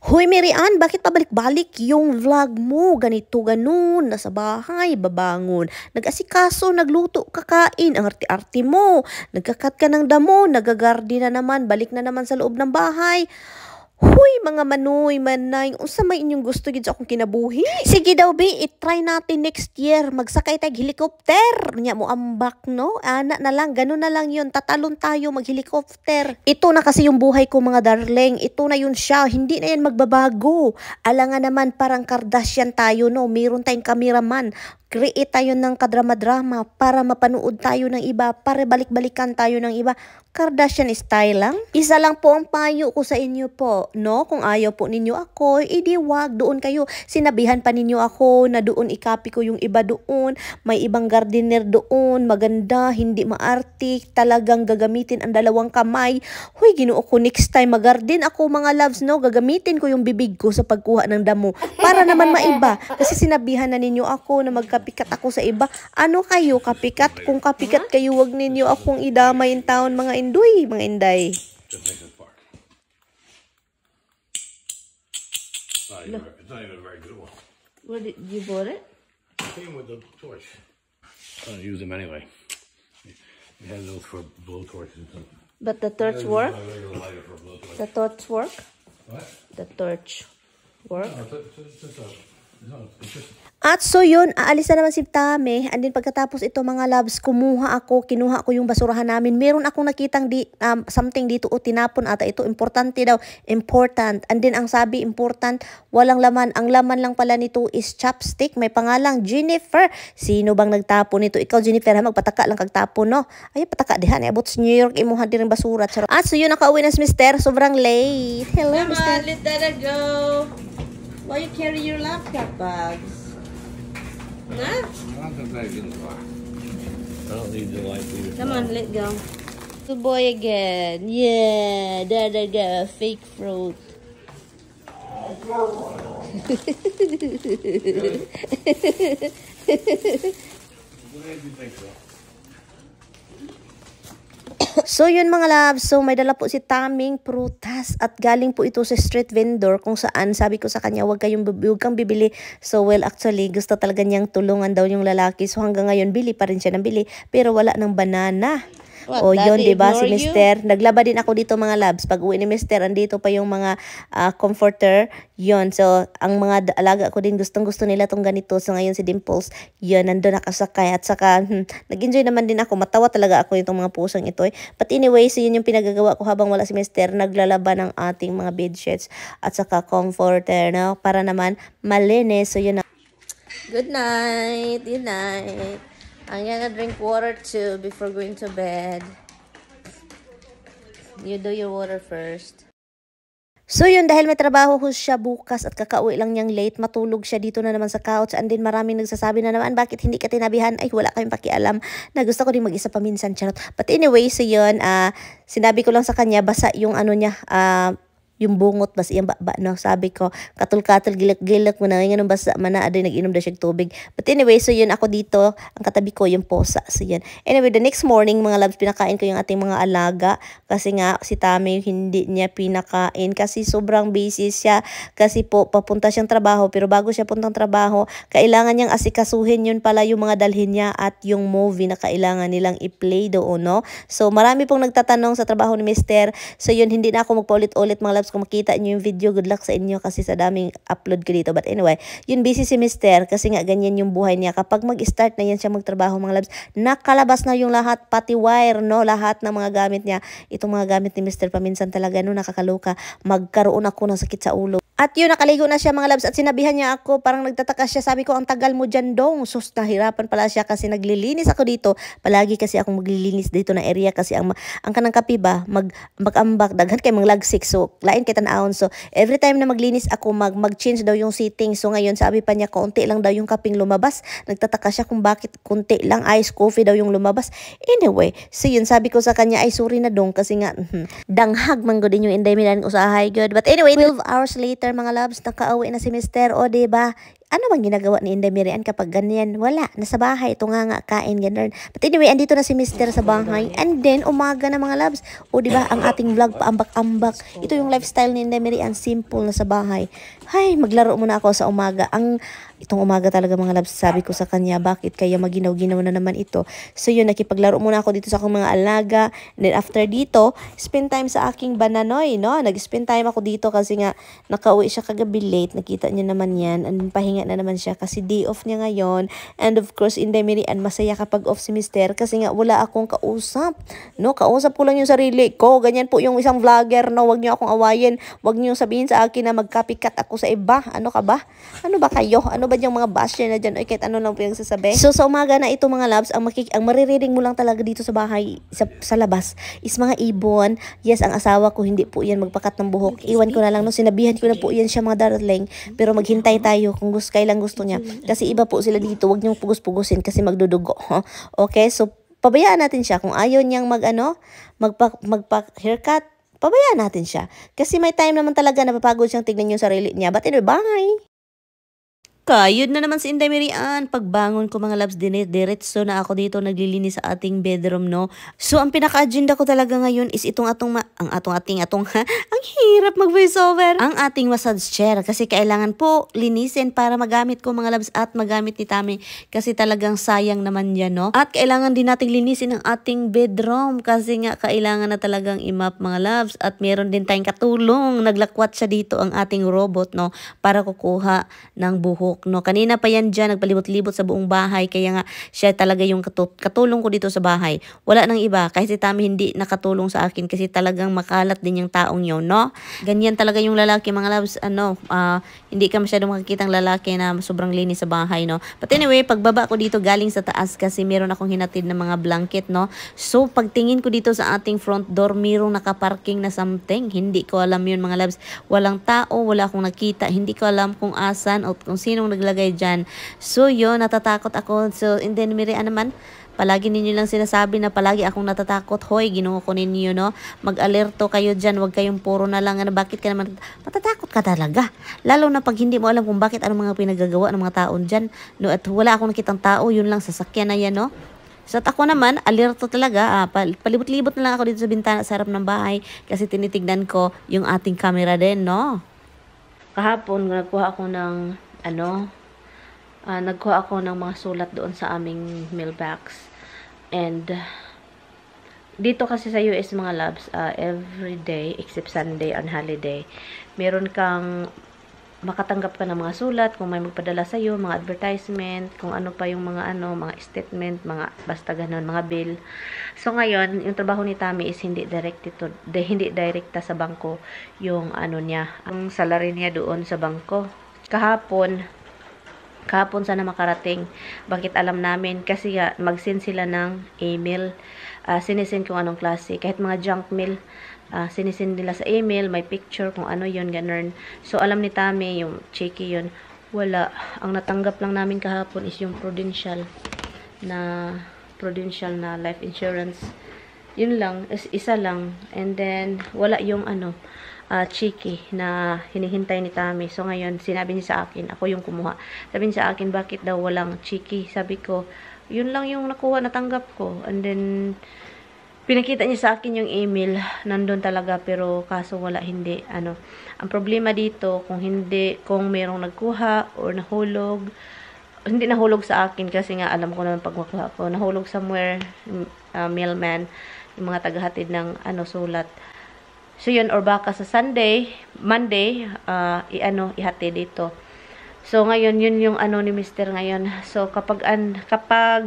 Hoy Marian, bakit pabalik-balik yung vlog mo? Ganito, ganun, nasa bahay, babangon. Nag-asikaso, nagluto, kakain, ang arte-arte mo. Nagkakat ka ng damo, nagagardi na naman, balik na naman sa loob ng bahay. Huy, mga manoy, manay, unsa may inyong gusto gid sa akong kinabuhi? Sige daw, be, i-try natin next year. Magsakay tayong helicopter. Nya mo ambak, no? Ana na lang, ganun na lang yun. Tatalon tayo mag-helicopter. Ito na kasi yung buhay ko, mga darling. Ito na yun siya. Hindi na yan magbabago. Alangan naman parang Kardashian tayo, no? Meron tayong cameraman. Create tayo ng kadrama-drama para mapanood tayo ng iba, para balik-balikan tayo ng iba. Kardashian style lang. Isa lang po ang payo ko sa inyo po, no? Kung ayaw po ninyo ako, edi wag, doon kayo. Sinabihan pa ninyo ako na doon i-copy ko yung iba doon. May ibang gardener doon, maganda, hindi maartik, talagang gagamitin ang dalawang kamay. Huy, Ginoo ko, next time magarden ako, mga loves, no? Gagamitin ko yung bibig ko sa pagkuha ng damo para naman maiba. Kasi sinabihan na ninyo ako na magkapikat ako sa iba. Ano kayo, kapikat? Kung kapikat kayo, wag ninyo akong idamay in town, mga indoy, mga inday. It's not even a very good one. Where did you bought it? It came with the torch. I don't use them anyway. It has those for blow torches. But the torch work? My regular lighter for blow torch. The torch work? What? The torch work? No, it's just At so yun, aalis na naman si Tame. And then pagkatapos ito, mga loves, kinuha ko yung basurahan namin. Meron akong nakitang something dito o tinapon ata. Ito, importante daw. Important. And then ang sabi, important, walang laman. Ang laman lang pala nito is chopstick. May pangalang Jennifer. Sino bang nagtapon nito? Ikaw, Jennifer, ha? Magpataka lang kagtapon, no? Ay, pataka dihan. About sa New York, imuhan din ng basura. Charot. At so yun, nakauwi na si Mister. Sobrang late. Hello, Come Mister. on, let that go. Why you carry your laptop bags? Huh? I'm not gonna take it in the car. I don't need the light either. Come on, let go. Good boy again. Yeah, there they go. Fake fruit. What made you think so? So yun mga loves, so may dala po si Taming prutas at galing po ito sa street vendor kung saan sabi ko sa kanya huwag kang bibili. So well actually gusto talaga niyang tulungan daw yung lalaki, so hanggang ngayon bili pa rin siya ng bili pero wala ng banana. What, O yun, Daddy diba, si ignore you? Mister. Naglaba din ako dito mga labs. Pag uwi ni Mister, andito pa yung mga comforter. Yun, so ang mga alaga ko din, gustong-gusto nila tong ganito. So ngayon si Dimples, yun, nandun nakasakay. At saka, nag-enjoy naman din ako. Matawa talaga ako itong mga pusang ito. But anyway, so yun yung pinagagawa ko habang wala si Mister. Naglalaba ng ating mga bedsheets at saka comforter, no? Para naman malinis. So yun na. Good night. Good night. I'm gonna drink water too before going to bed. You do your water first. So yun, dahil may trabaho ko siya bukas at kakauwi lang niyang late, matulog siya dito na naman sa couch. And then maraming nagsasabi na naman, bakit hindi ka tinabihan? Ay, wala kayong pakialam na gusto ko din mag-isa paminsan, charot. But anyway, so yun, sinabi ko lang sa kanya, basa yung ano niya, yung bungot bas iyang baba, no? Sabi ko katul-katul gilak-gilak mo na ngayon basa mana aday nag-inom daw siya tubig. But anyway, so yun, ako dito ang katabi ko yung posa. So yun, anyway, the next morning mga loves, pinakain ko yung ating mga alaga kasi nga si Tami hindi niya pinakain kasi sobrang busy siya kasi po papunta siyang trabaho. Pero bago siya puntang trabaho, kailangan niyang asikasuhin yun pala yung mga dalhin niya at yung movie na kailangan nilang i-play doon, no? So marami pong nagtatanong sa trabaho ni Mister. So yun, hindi na ako magpaulit-ulit mga loves. Kung makita niyo yung video, good luck sa inyo kasi sa daming upload ko dito. But anyway, yun, busy si Mister kasi nga ganyan yung buhay niya. Kapag mag-start na yan siya magtrabaho mga labs, nakalabas na yung lahat, pati wire, no? Lahat ng mga gamit niya. Itong mga gamit ni Mister paminsan talaga, no? Nakakaloka. Magkaroon ako ng sakit sa ulo. At yun, nakaligo na siya mga labs at sinabihan niya ako, parang nagtataka siya. Sabi ko, ang tagal mo dyan dong. Sus, nahirapan pala siya kasi naglilinis ako dito. Palagi kasi akong maglilinis dito na area kasi ang kanang kapi ba, mag-ambak, daghan kay mga lagsik. So, lain kita naon. So, every time na maglinis ako, mag-change daw yung settings. So, ngayon, sabi pa niya, konti lang daw yung kaping lumabas. Nagtataka siya kung bakit konti lang, ice coffee daw yung lumabas. Anyway, so yun, sabi ko sa kanya, ay sorry na dong kasi nga, danghag manggo din yung inday milan usahay, good. But anyway, 12 hours later, mga loves, nakauwi na si Mister. O, diba? Ano bang ginagawa ni Inday Miriam kapag ganyan? Wala, nasa bahay, ito nga kain, ganun. But anyway, andito na si Mister sa bahay. And then, umaga na mga loves. O, diba, ang ating vlog, paambak-ambak. Ito yung lifestyle ni Inday Miriam, simple na sa bahay. Hay, maglaro muna ako sa umaga. Itong umaga talaga mga loves, sabi ko sa kanya, bakit kaya maginaw-ginaw na naman ito? So yun, nakipaglaro muna ako dito sa akong mga alaga. And then after dito, spend time sa aking bananoy, no? Nag-spend time ako dito kasi nga, nakauwi siya kagabi late. Nakita niya naman yan. And pahinga na naman siya kasi day off niya ngayon. And of course, Inday Miriam, masaya kapag off si Mister kasi nga wala akong kausap. No, kausap ko lang yung sarili ko. Ganyan po yung isang vlogger, no? Wag niyo akong awayin. Wag niyo sabihin sa akin na mag-copycat ako sa iba. Ano ka ba? Ano ba kayo? Ano ba yung mga basher na dyan? O kahit ano lang pinagsasabi. So sa umaga na ito mga loves, ang maririnig mo lang talaga dito sa bahay, sa labas, is mga ibon. Yes, ang asawa ko hindi po yan magpakat ng buhok. Iwan ko na lang, no? Sinabihan ko na po yan siya mga darling. Pero maghintay tayo kung kailang gusto niya. Kasi iba po sila dito. Huwag niyong pugus-pugusin kasi magdudugo. Huh? Okay, so pabayaan natin siya. Kung ayaw niyang magpa-haircut, pabayaan natin siya. Kasi may time naman talaga na papagod siyang tignan yung sarili niya. But anyway, bye! Kayod na naman si Inday Miriam. Pagbangon ko mga loves, diretso na ako dito naglilinis sa ating bedroom, no? So, ang pinaka-agenda ko talaga ngayon is itong ang hirap mag-voiceover. Ang ating massage chair. Kasi kailangan po linisin para magamit ko mga loves at magamit ni Tami. Kasi talagang sayang naman yan, no? At kailangan din nating linisin ang ating bedroom. Kasi nga, kailangan na talagang i-map mga loves. At meron din tayong katulong. Naglakwat siya dito ang ating robot, no? Para kukuha ng buhok. No, kanina pa yan dyan, nagpalibot-libot sa buong bahay, kaya nga siya talaga yung katulong ko dito sa bahay. Wala nang iba, kahit si Tami hindi nakatulong sa akin kasi talagang makalat din yung taong yun, no? Ganyan talaga yung lalaki, mga loves, hindi ka masyadong makikitang lalaki na sobrang linis sa bahay, no? But anyway, pagbaba ko dito galing sa taas kasi meron akong hinatid na mga blanket, no? So, pagtingin ko dito sa ating front door, merong nakaparking na something. Hindi ko alam yun, mga loves. Walang tao, wala akong nakita. Hindi ko alam kung asan o kung sino naglagay dyan. So yun, natatakot ako. So Inday Miriam naman, palagi ninyo lang sinasabi na palagi akong natatakot. Hoy, ginoo ko ninyo, no? Mag-alerto kayo dyan. Huwag kayong puro na lang. Bakit ka naman matatakot ka talaga? Lalo na pag hindi mo alam kung bakit anong mga pinagagawa ng mga taon dyan. No? At wala akong nakitang tao. Yun lang, sasakyan na yan, no? So at ako naman, alerto talaga. Palibot-libot na lang ako dito sa bintana sa harap ng bahay kasi tinitignan ko yung ating camera din, no? Kahapon, nagkuha ako ng mga sulat doon sa aming mailbox. And dito kasi sa US mga loves, every day except Sunday on holiday, meron kang makatanggap ka ng mga sulat kung may magpadala sa iyo, mga advertisement, kung ano pa yung mga mga statement, mga basta ganun, mga bill. So ngayon, yung trabaho ni Tami is hindi direkta sa bangko yung niya, ang salary niya doon sa bangko. Kahapon sana makarating. Bakit alam namin? Kasi mag-send sila ng email. Sinisend kung anong klase. Kahit mga junk mail, sinisend nila sa email, may picture kung ano yun, ganun. So, alam ni Tami, yung cheeky yun. Wala. Ang natanggap lang namin kahapon is yung prudential na life insurance. Yun lang. Isa lang. And then, wala yung cheeky na hinihintay ni Tami. So ngayon, sinabi niya sa akin, ako yung kumuha. Sabi niya sa akin, bakit daw walang cheeky? Sabi ko, yun lang yung natanggap ko. And then, pinakita niya sa akin yung email, nandun talaga, pero kaso wala, hindi. Ang problema dito, kung merong nagkuha or nahulog, hindi nahulog sa akin kasi nga alam ko naman pag makuha ko, nahulog somewhere, mailman, yung mga tagahatid ng sulat. So yun, or baka sa Monday, ihati dito. So ngayon, yun yung ni Mr. ngayon. So kapag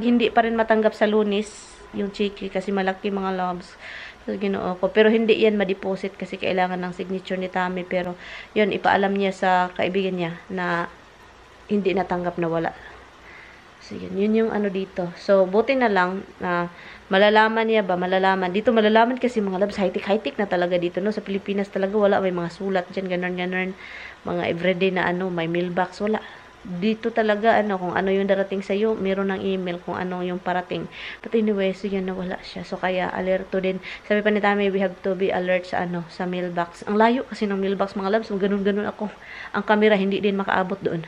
hindi pa rin matanggap sa Lunes, yung cheeky, kasi malaki mga loves. So ginoo ko. Pero hindi yan ma-deposit kasi kailangan ng signature ni Tami. Pero yun, ipaalam niya sa kaibigan niya na hindi natanggap, na wala. So yun yung dito. So buti na lang na malalaman dito, malalaman kasi mga loves, high-tech na talaga dito, no? Sa Pilipinas talaga wala, may mga sulat dyan, ganun, mga everyday na may mailbox, wala. Dito talaga kung ano yung darating sa iyo, meron ng email kung ano yung parating. But anyway, so yun, nawala siya. So kaya alerto din. Sabi pa ni Tami, we have to be alert sa sa mailbox. Ang layo kasi ng mailbox mga loves, ganun ako. Ang camera hindi din makaabot doon.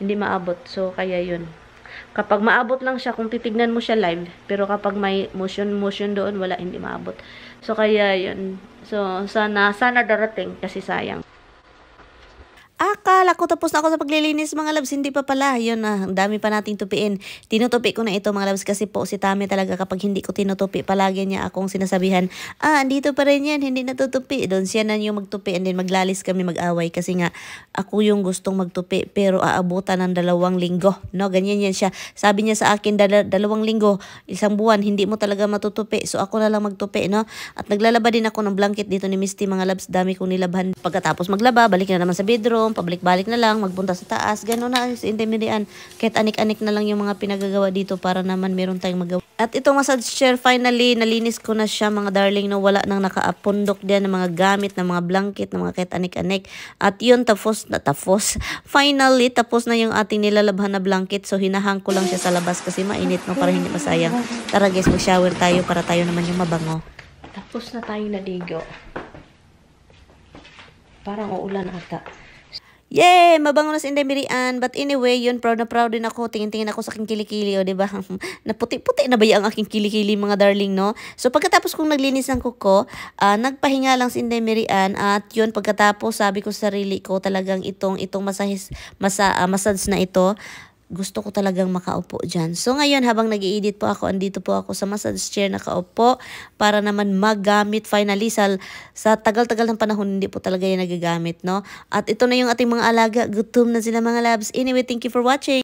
Hindi maabot. So, kaya yun. Kapag maabot lang siya, kung titignan mo siya live, pero kapag may motion doon, wala, hindi maabot. So, kaya yun. So, sana darating kasi sayang. Akala ko tapos na ako sa paglilinis mga loves, hindi pa pala. Yun na, ang dami pa nating tupiin. Tinutupi ko na ito mga loves kasi po si Tami talaga kapag hindi ko tinutupi, palagi niya akong sinasabihan, andito pa rin yan, hindi natutupi. Doon siya na yung magtupi and then maglalis kami mag-away kasi nga ako yung gustong magtupi pero aabutan ng 2 linggo. No, ganyan yan siya. Sabi niya sa akin, 2 linggo, 1 buwan, hindi mo talaga matutupi. So ako na lang magtupi, no? At naglalaba din ako ng blanket dito ni Misty mga loves. Dami kong nilabhan. Pagkatapos maglaba, balik na naman sa bedroom, pabalik-balik na lang, magpunta sa taas, gano'n na, indemnian. Kahit anik-anik na lang yung mga pinagagawa dito para naman meron tayong magawa. At itong massage chair, finally, nalinis ko na siya mga darling, no, wala nang nakaapundok diyan ng mga gamit, ng mga blanket, ng mga kahit anik-anik. At yun, finally, tapos na yung ating nilalabhan na blanket, so hinahang ko lang siya sa labas kasi mainit, no, para hindi masayang. Tara guys, mag-shower tayo para tayo naman yung mabango. Tapos na tayong naligo. Parang uulan ata. Yay! Mabango na si Indemirian. But anyway, yun, proud na proud din ako. Tingin-tingin ako sa aking kilikili, o diba? Naputi-puti na ba yung aking kilikili, mga darling, no? So, pagkatapos kong naglinis ng kuko, nagpahinga lang si Indemirian. At yun, pagkatapos, sabi ko sa sarili ko, talagang itong massage na ito, gusto ko talagang makaupo dyan. So, ngayon, habang nag-i-edit po ako, andito po ako sa massage chair nakaupo para naman magamit finally sa tagal-tagal ng panahon, hindi po talaga yan nagagamit, no? At ito na yung ating mga alaga. Gutom na sila mga labs. Anyway, thank you for watching.